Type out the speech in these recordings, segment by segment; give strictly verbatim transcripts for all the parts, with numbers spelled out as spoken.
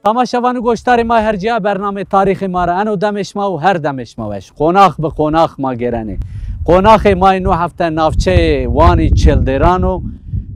Tamaşevanî goşdarê ma her cîya bernamê tarîxê ma ra eno demê şima û her demê şima weş. Qonax bi qonax ma gêrenê. Qonaxê ma yê no hefte navçeyê Wanî Çêldêran o.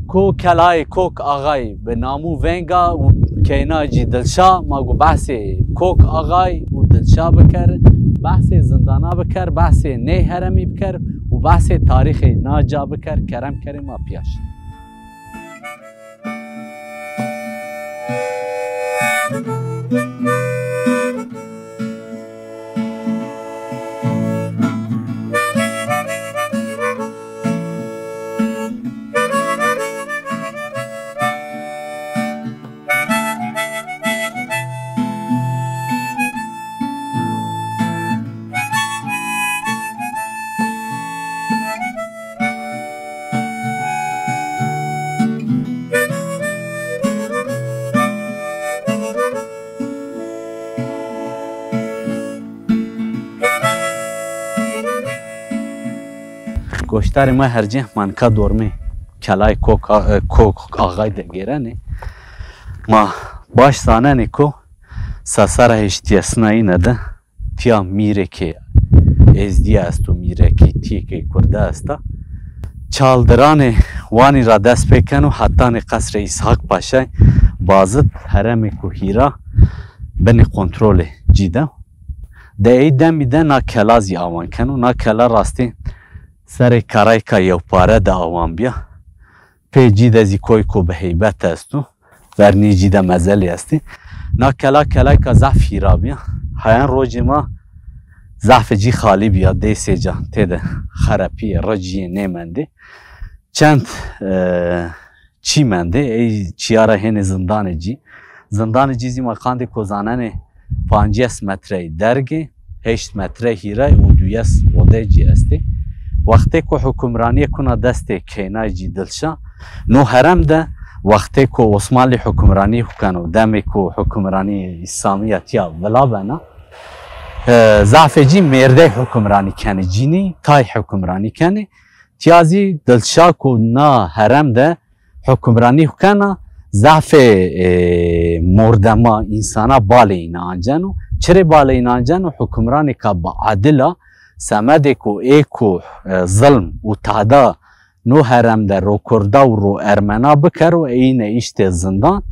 Ku kelayê Kok Axay bi nam û veng a û keyna cî Dilşa, ma gu behsê Kok Axay û Dilşa biker, behsê zindana biker, behsê nê heremî biker û behsê tarîxê na ca biker, kerem kerê ma pîya şin. Goşdarê ma hercê, ma nika dormê kelayê Kok A-, e, Kok Axay de gêrenê. Ma baş zanenê ku sesera heştîyesina îne de tiya mîrekê Êzdîya esto, mîrekê tîyekê Kurde esta. Çaldiranê Wanî ra dest pê keno, hetanê qesrê Îshak Paşay Bazid, heremêko hîra binê kontrolê cî de. De ey demî de na kela zî awan keno. Na kela rastî serê kerayka yewpare de awan bîya. Pê cî de zî koyko bi heybet esto. Vernî cî de mezelî estî. Na kela kelayka zaf hîra bîya. Heyan rocê ma zafê cî xalî bîya, dê sê ca têde xerepîyê, ricîyê nêmendê. Çend, e, çî mendê, ey çîya ra hênê zindanê cî. Zindanê cî zî ma qandê ko zanenê pancês metrey dergê, heşt metre hîray û duyes odey cî estê. Wextê ku hukimranîye kuna destê keynay cî Dilşa, no herem de wextê ku Osmanlî hukimranî keno, demê ku hukimranî Îslamîya tiya vila bena, e, zafê cî mêrdey hukimranî kenê, cînî tay hukimranî kenê. Tiya zî Dilşa ku na herem de hukimranî xwu kena, zafê, e, mordema, însana balê îna anceno. Çirê balê îna anceno? Hukimranêka bi adil a, semedê ku ê ku, e, zilm û tahda no herem de ro Kurda û ro Ermena bikero, ey îne îştê zindan.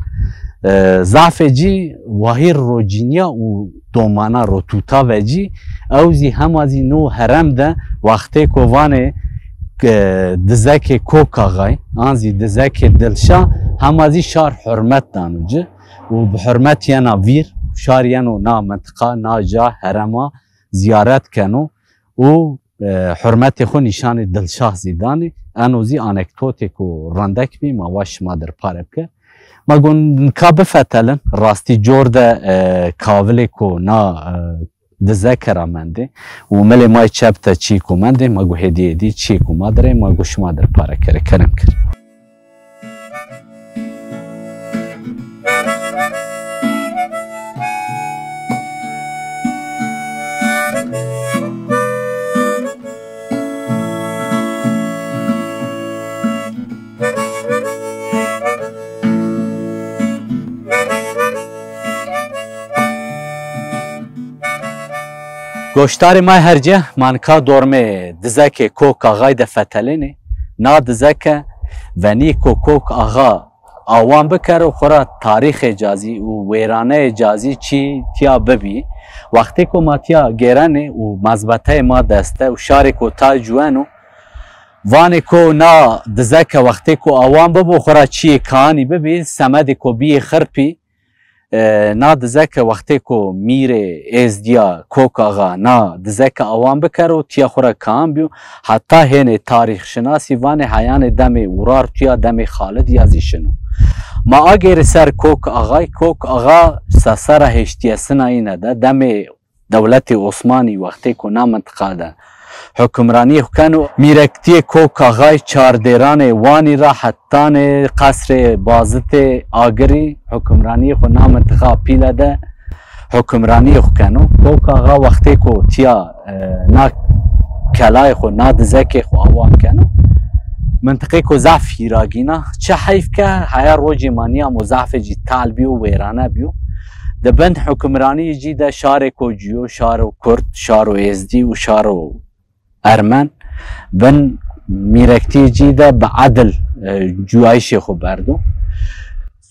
E, zafê cî wahîr ro cînîya û domana ro tuta vecî. Ew zî hema zî no herem de wextê ku vanê, e, dizekê Kok Axay, an zî dizekê Dilşa, hema zî şar hurmet dano ci û bi hurmet yena vîr, şar yeno na mintiqa, na ca, herema zîyaret keno û, e, hurmetê xwu nîşanê Dilşah zî danê. Eno zî anektotêko rindek bî, ma wa şima dir pare bike. Ma gon nika bifetelin, rastî cor de, e, kavilêko na, e, dizeke ra mendê û milê ma yê çep de çîyêko mendê, ma gu hêdî hêdî çîyêko ma dir ê, ma gu şima dir pare kerê, kerem kir. Goşdarê ma her cî, ma nika dormê dizekê Kok Axay de fetelênê. Na dizeke venî ku Kok Axa awan bikero, xwu ra tarîxê ca zî û wêraneyê ca zî çî tîya bibî. Wextê ku ma tîya gêrenê û mezbeteyê ma dest de û şarêko tay cuwen o, vanê ku na dizeke wextê ku awan bibo, xwu ra çîyê kaanî bibî, semedê ku bîyê xirpî, e, na dizeke wextê ku mîrê êzdîya Kok Axa na dizeke awan bikero, tîya xwu ra kaan bîyo. Heta hênê tarîxşinasî vanê heyanê demê Urartuya, demê Xalidîya zî şino. Ma agêrê ser Kok Axay. Kok Axa sesera heştîyesina îne de, demê dewletê Osmanî wextê ku na mintiqa de hukimranîyê xwu keno, mîrektîyê Kok Axay çardêranê Wanî ra hetanê qesrê Bazitê Agirî hukimranîyê xwu na mintiqa pîle de hukimranîyê xwu keno. Kok Axa wextê ku tîya, e, na kelayê xwu, na dizekê xwu awan keno, mintiqêko zaf hîragîn a. Çi heyf ke heya rocê ma nîyamo, zafê cî tal bîyo, wêrane bîyo. Di bin hukimranîyê cî de şarêko cuyo, şaro Kurd, şaro Êzdî û şaro Ermen bin mîrektîyê cî de bi edil, e, cuyayîşê xo berdo.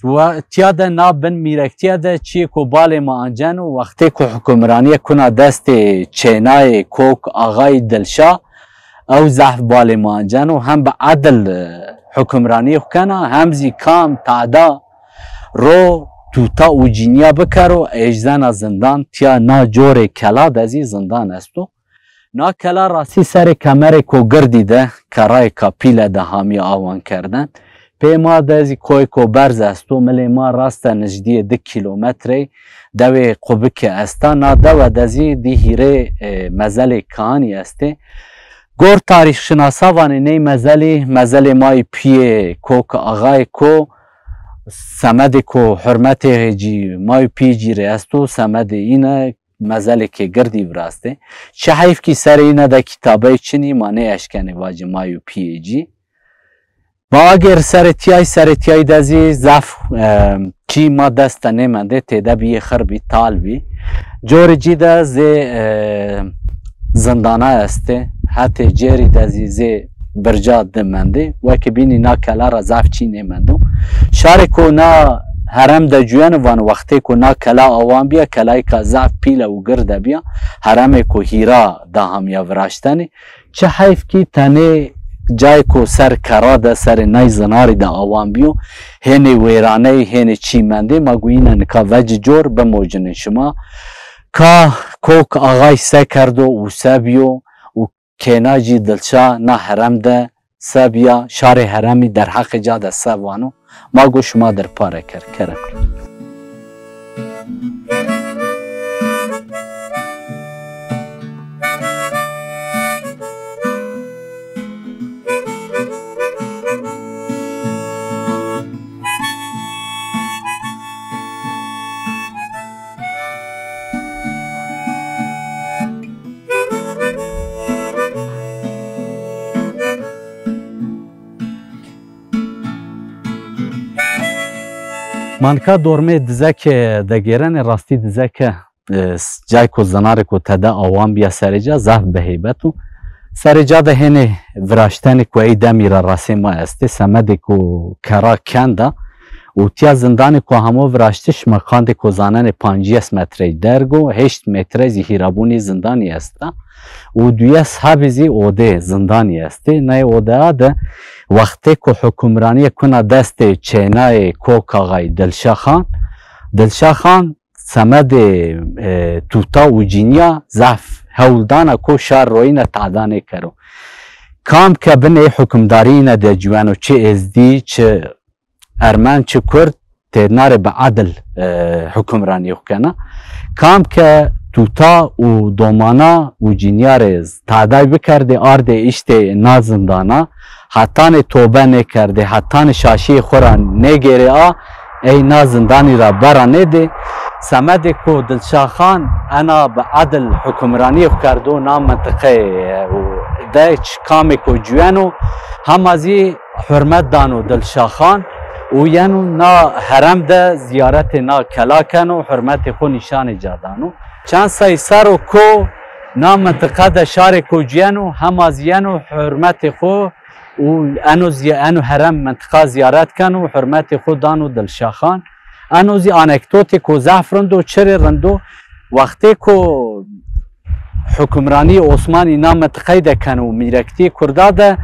Wa-, tiya de na bin mîrektîye de çiyê ku balê ma anceno, wextê ku hukimranîye kuna destê çênayê Kok Axayî Dilşa, ew zehf balê ma anceno, hem bi edil, e, hukimranîyê xo kena, hem zî kam tada ro tuta û cînîya bikero, êjzena zindan. Tiya na corê kela de zî zindan esto. Na kela rastî serê kemerêko girdî de, kerayêka pîle de hamî awan kerden. Pê ma de zî koyêko berz esto, milê ma raste nijdîyê di kîlometrey dewê Qubike esta. Na dewe de zî dî hîrê, e, mezelê kihanî estê. Gor tarîxşinasa vanê ney mezelî, mezelê ma yê pîyê Kok Axayê Ko, semedê ko hurmetê cî ma yê pîyê cî rê esto, semedê îne, mezelêkê girdî virastê. Çi heyf kî serê îne de kîtabey çinî, ma nêeşkenê vacê ma yê pîyê cî. Ma agêr serê tîyay, serê tîyay de zî zaf, e, çî ma dest de nêmendê, têde bîyê xir bî, tal bî. Corê cî de zê, e, zindana estê, hetê cêrî de zî zê birca di mendê. Wekî bînî na kela ra zaf çî nêmendo. Şarê ku na herem de cuyeno vano, wextê ku na kela awan bîya, kelayêka zaf pîle û girde bîya, heremêko hîra da hamîya viraştenê. Çi heyf kî tenê cayêko ser kera de, serê nay zinarî de awan bîyo, hênê wêraney, hênê çî mendê. Ma go îne nika vecî cor bimocinin şima. Ka Kok Axay se kerdo û se bîyo û kêna cî Dilşa na herem de se bîya, şarê heremî derheqê ca de se vano, ma go şima dir pare ker, kerem. Ma nika dormê Dizeke de gêrenê, rastî Dizeke, e, s-, cayko zinarêko tede awan bîya serê ca, zaf biheybet o. Serê ca de hênê viraştenê ku ey demî ra rasê ma estê, semedêko kera kend a. Û tiya zindanê ku hamo viraştiş, ma qandê ku zanenê pancîyes metrey derg o, heşt metre zî hîrabûnê zindanî esta. Û duyes hebî zî odê zindanî estê. Nayê odea de wextê ku hukimranîye kuna destê çênayê Kok Axay Dilşa Xan, Dilşa Xan semedê, e, tuta û cînîya zaf hewl dana ku şar royîne tada nêkero. Kam ke binê hukimdarî îne de ciweno, çi êzdî, çi ermen, çi kurd, têdna rê bi edil, e, hukimranî xo kena. Kam ke tuta û domana û cînîya rê taday bikerdê, ardê îştê na zindana, hetanê tobe nêkerdê, hetanê şaşîyê xo ra nêgêrê a, ey na zindanî ra bera nêdê. Semedê ku Dilşa Xan ena bi edil hukimranîyê xo kerdo na mintiqeyê, e, û de çi kamêko cuyeno, hema zî hurmet dano Dilşa Xan û yeno na herem de zîyaretê na kela keno, hurmetê xo nîşanê ca dano. Çend sey ser o ku na mintiqe de şarêko cuyeno, hema zî yeno hurmetê xo û eno zî-, eno herem mintiqa zîyaret keno, hurmetê xo dano Dilşa Xan. Eno zî anekdotêko zaf rind o, çirê rind o. Wextê ku hukimranî Osmanî na mintiqey de keno û mîrektî kurda de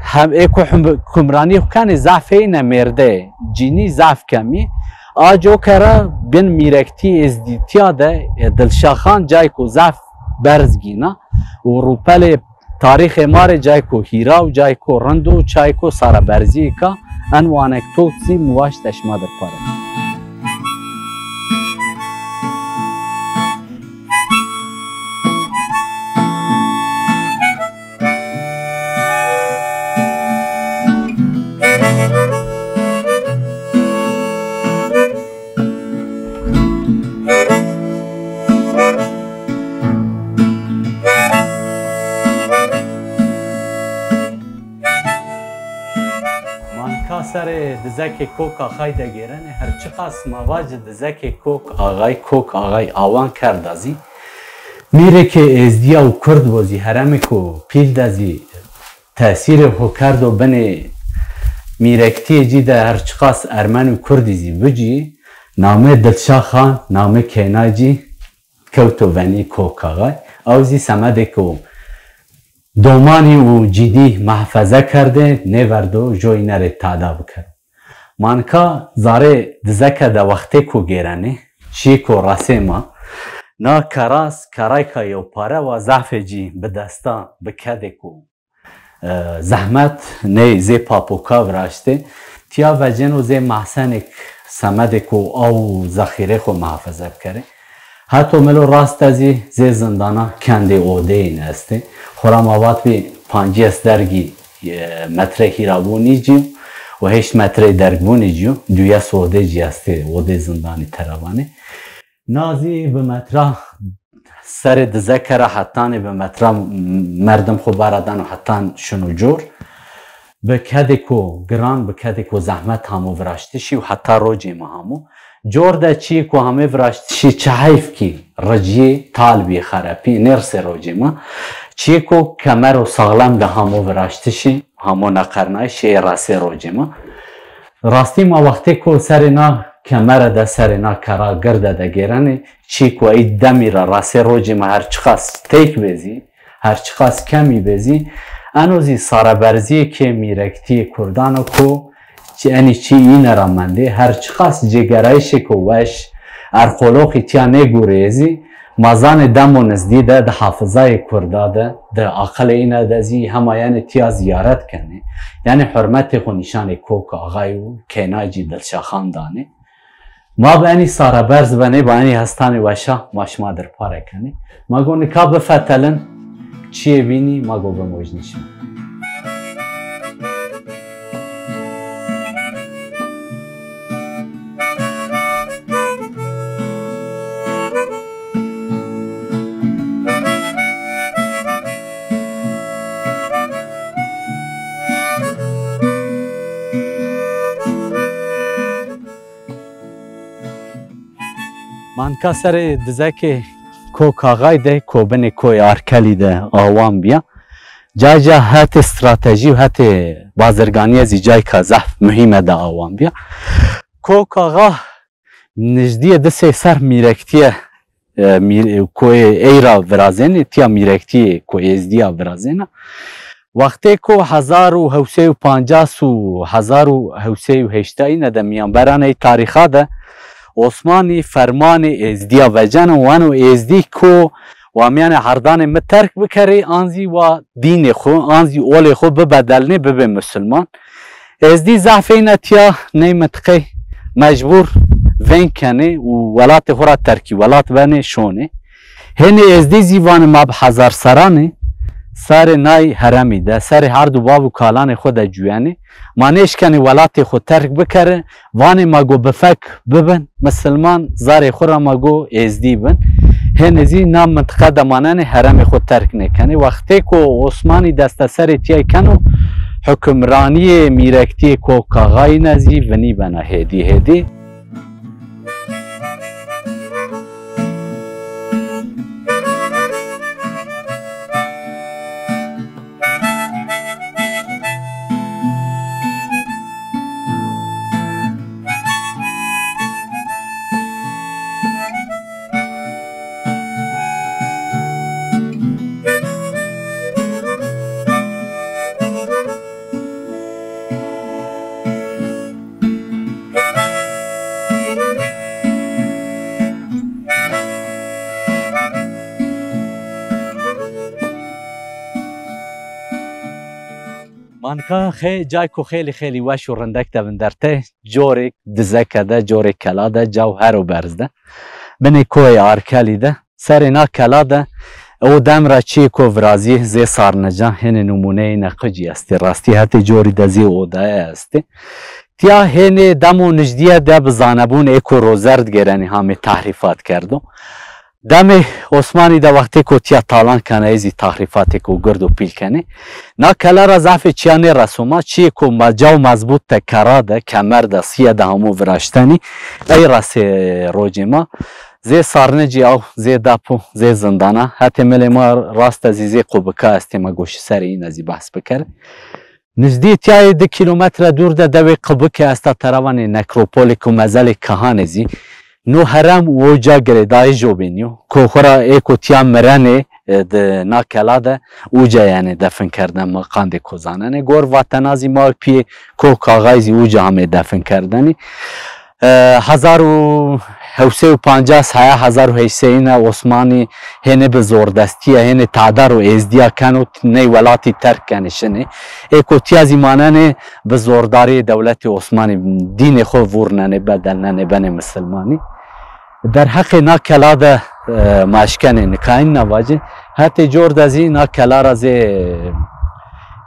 hem ê ku hum-, hukimranî xo kenê zaf êyne mêrde, cînî zaf kemî. A coke ra bin mîrektî êzdîtîya de, e, Dilşa Xan cayko zaf berz gîna û rûpelê tarîxê ma rê cayko hîra û cayko rind o, cayko saraberzîyêka. Eno anekdot zî mi waşt ez şima dir pare. Ma nika Serê dizekê Kok Axay de gêrenê, her çiqas ma vacî dizekê Kok Axay, Kok Axay awan kerda zî, mîrekê Êzdîya û Kurd bo zî, herêmêko pîl de zî tesîrê xo kerdo binê mîrektîyê cî de, her çiqas Ermen û Kurdî zî bicî, namê Dilşa Xan, namê kêna cî kewto venî Kok Axay. Ew zî semedêko domanî û cîdî mehfeze kerdê, nêverdo joyîne rê tada bikero. Ma nika zarê dizeke de wextêko gêrenê, çîyêko resê ma. Na keras, kerayka yewpare wa, zehfê cî bi desta, bi kedêko, e, zehmet, ney zê papoka viraştê. Tîya vecêno zê mehsenêk, semedêko aw û zexîrê xo mehfeze bikerê. Heto milo rast de zî zê zindana kendê odeyîn estê. Xora ma vatbî pancîyes dergî, e, metre hîrabû nîcî yo û heşt metreyê dergbûnî cî yo. Duyes odê cî estê, odê zindanî tera vanê. Na zî bi metra serê dizeke ra hetanê bi metra merdim xo bara dano hetan şino cor. Bi kedêko giran, bi kedêko zehmet hamo viraştişî û heta rocê ma hamo. Cor de çîyêko hamê viraştişî çi heyf kî ricîyê, tal bîyê, xerepîyê, nêrisê rocê ma. Çîyêko kemero saxlem de hamo viraştişî, hamo neqernayîş ê resê rocê ma. Rastî ma wextêko serê na kemere de, serê na kera girde de gêrenê, çîyêko ey demî ra resê rocê ma her çiqas têk bê zî, her çiqas kemî bê zî, eno zî sareberzîyêkê mîrektîyê kurdan o ko çi enî çî îne ra mendê, her çiqas cêgerayîşêko weş, erxoloxî tîya nêgureyê zî, ma zanê demo nizdî de di hafizayê kurda de, di aqilê îne de zî hema yenê tîya zîyaret kenê. Yenê hurmetê xo nîşanê Kok Axay û kênayê cî Dilşaxan danê. Ma bi enî sareberz benê, bi enî hestanê weşa ma şima dir pare kenê. Ma go nika bifetelin, çiyê bînî ma go bimojnî şima. Ma nika serê dizekê Kok Axay de, ko binê koyê Arkelî de awan bîya. Cay ca hetê stratejî û hetê bazirganîye zî cayka zehf muhîme de awan bîya. Kok Axa nijdîyê di sey serr mîrektîye, e, mîr-, e, koyê ey ra virazênê, tîya mîrektîyê ko Êzdîya virazêna. Wextêko hezar û hewt sey û pancas û hezar û hewt sey û heştay îne de mîyanberanê ey tarîxa de Osmanî fermanê Êzdîya veceno, weno Êzdî ko wa mîyanê herdanê mi terk bikerê, an zî wa dînê xo, an zî olê xo bibedelnê, bibê musulman. Êzdî zehfê îne tîya ney mintiqey mecbur veng kenê û welatê xo ra terkî welat benê şonê. Hênê Êzdî zî vanê ma bi hezar serran ê serê nay heremî de, serê herd û bav û kalanê xo de cuyenê. Ma nêşkenê welatê xo terk bikerê, vanê ma go bi fek bibin misilman, zarê xo ra ma go Êzdî bin. Hênê zî na mintiqe de manenê, heremê xo terk nêkenê. Wextêko Osmanî desteserê tîyay keno, hukimranîyê mîrektîyê Kok Axayî ne zî vinî bena hêdî hêdî. Ma nika xê-, cayko xêlî xêlî weş û rindek de vinderte, corêk dizeke de, corêk kela de, caw hero berz de. Binê koyê Arkelî de, serê na kela de o dem ra çiyêko virazî zê sarnica, hênê nimûneyê îne qicî estê. Rastî hetê corî de zê odaye estê. Tîya hênê demo nijdîye de bi zanebûn êko rozerd gêrenê hamê tehrîfat kerdo. Demê Osmanî de wextêko tiya talan kenê, ey zî tahrîfatêko gird û pîl kenê. Na kela ra zafê çîya nêreso ma, çîyêko mecaw mezbût de, kera de, kemer de, sîye de hamo viraştenî. Ey resê rocê ma. Zê sarnicî aw, zê depo, zê zindana. Hetê milê ma rast de zî zê qubika estê, ma goşî serê îne zî behs bikerê. Nizdîyê tîya yê di kîlometre dûr de dewê Qibike esta, tera vanê nekropolêko mezelê kehanê zî. No herem û o ca girêdayî jobênî yo. Ko xwu ra ê ko tîya mirenê, e, di na kela de uca yenê defin kerden, ma qandêko zanenê. Gor vatena zî ma pîyê Kok Axayî zî uca amê defin kerdenî. E, hezar û hewt sey û pancas heya, hezar û heşt sey îne Osmanî hênî bi zordestîye, hênî tadar û êzdîya keno, ney welatî terk kenê şinê. Ê ko tîya zî manenê bi zordarîyê dewletê Osmanî dînê xwu vurnenê, bedelnenê, benê misilmanî. Derheqê na kela de, e, ma eşkenê nikayîn na vacê. Hetê cor de zî na kela ra zê,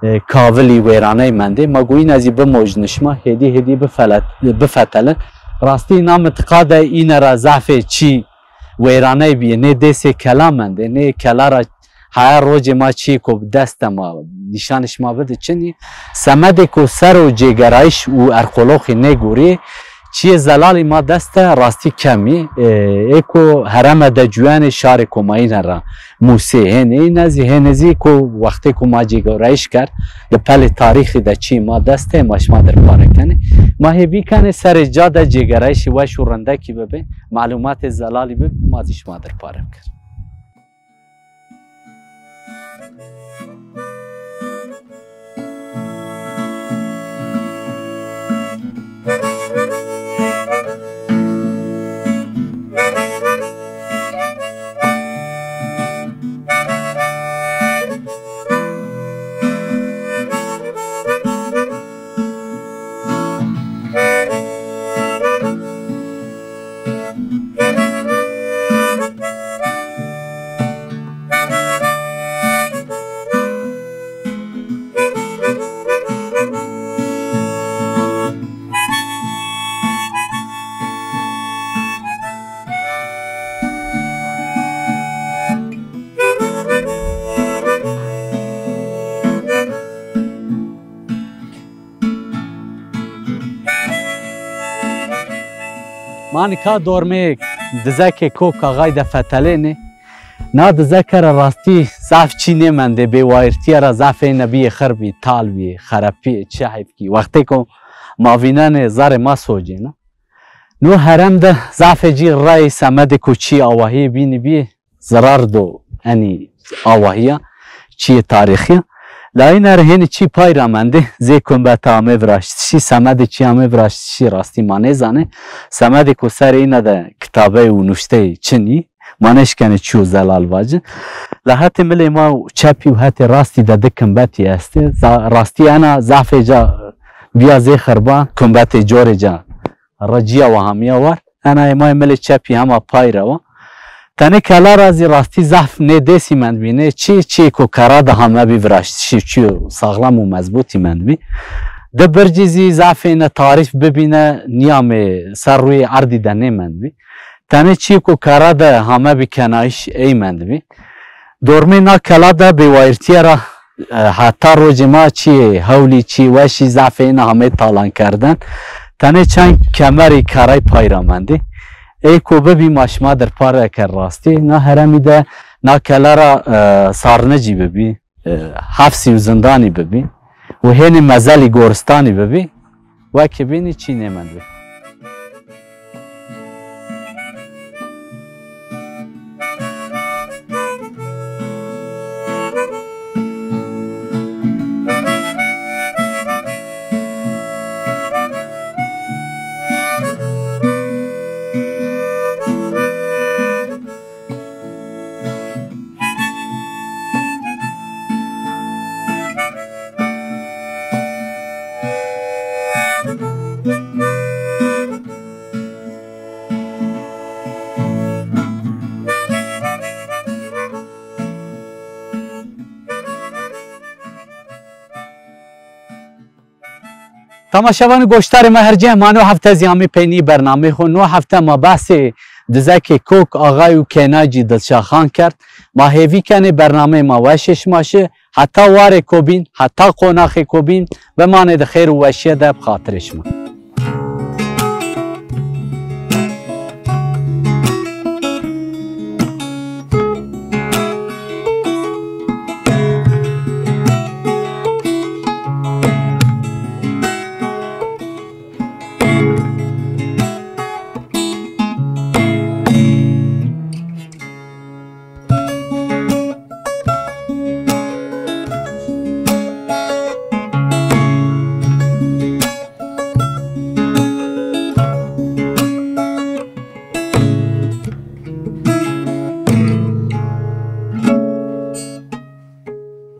e, kavilî wêraney mendê. Ma go îne zî bimojnî şima, hêdî hêdî bifele-, bifetelin. Rastî na mintiqa de îne ra zafê çî wêraney bîyê. Nê dêsê kela mendê. Nê kela ra heya rocê ma çîyêko bi dest de ma nîşanê şima bidî çinî. Semedêko ser o cêgerayîş û erqoloxî nêgorî. Çîyê zelalî ma dest de rastî kemî. E, ê ko hereme de cuyenê şarêko ma îne ra mûsê hênê îne zî, hênê zî ko wextêko ma cêgerayîş kerd, di pelê tarîxî de çîyê ma dest de, ma şima dir pare kenê. Ma hêvî kenê serê ca de cêgerayîşî weş û rindekî bibê, melumatê zelalî bibê, ma zî şima dir pare bikerê. Ma nika dormê dizekê Kok Axayî de fetelênê. Na dizeke ra rastî zaf çî nêmendê, bêwayîrtîye ra zafê îne bîyê xirbî, tal bîyê, xerepîyê, çi heyf kî. Wextêko ma vînenê zerê ma socêna. No herem de zafê cî rey semedêko çî awahîyê bînî bîyê. Zirar do enî awahîya, çîyê tarîxî ya. La îne ra hênî çî pay ra mendê, zê kumbete amê viraştişî, semedê çî amê viraştişî rastî ma nêzanê. Semedêko serê îne de kitabey û nuştey çinî, ma nêşkenê çîyo zelal vacî. La hetê milê ma çepî û hetê rastî de di kumbetî estê. Za-, rastî ena zafê ca bîya zê xirban, kumbetê corê ca ricîya wa, hamîya war. Ena ê ma yê milê çepî hema pay ra wa. Tenê kela ra zî rastî zaf nê dêsî mendbî, nê çî, çîyêko kera de hamebî viraştişî, çîyo saxlem û mezbûtî mendbî. Di bircî zî zafê îne tarîf bibîne nîyamê, ser rûyê erdî de nêmendbî. Tenê çîyêko kera de hamebî kenayîş ey mendbî. Dormê na kela de bêwayîrtîye ra, e, heta rocê ma çîyê hewlî, çîyê weşî, zafê îne hamê talan kerden. Tenê çend kemerî kerey pay ra mendî. Ey ko bibî ma şima dir pare ker rastî. Na heremî de na kela ra, e, sarnicî bibî, e, hefsî û zindanî bibî û hênî mezelî goristanî bibî. Wekî bînî çî nêmendbî. Temaşevanê goşdarê ma her cih, ma no hefte zî amê peynî bernameyê xo. No hefte ma behsê Dizekê Kok, Axay û Kênay cî dilşaxan kerd. Ma hêvî kenê bernameyê ma weşê şima şi. Heta warêko bîn, heta qonaxêko bîn, bimanê di xêr û weşîye de bi xatirê şima.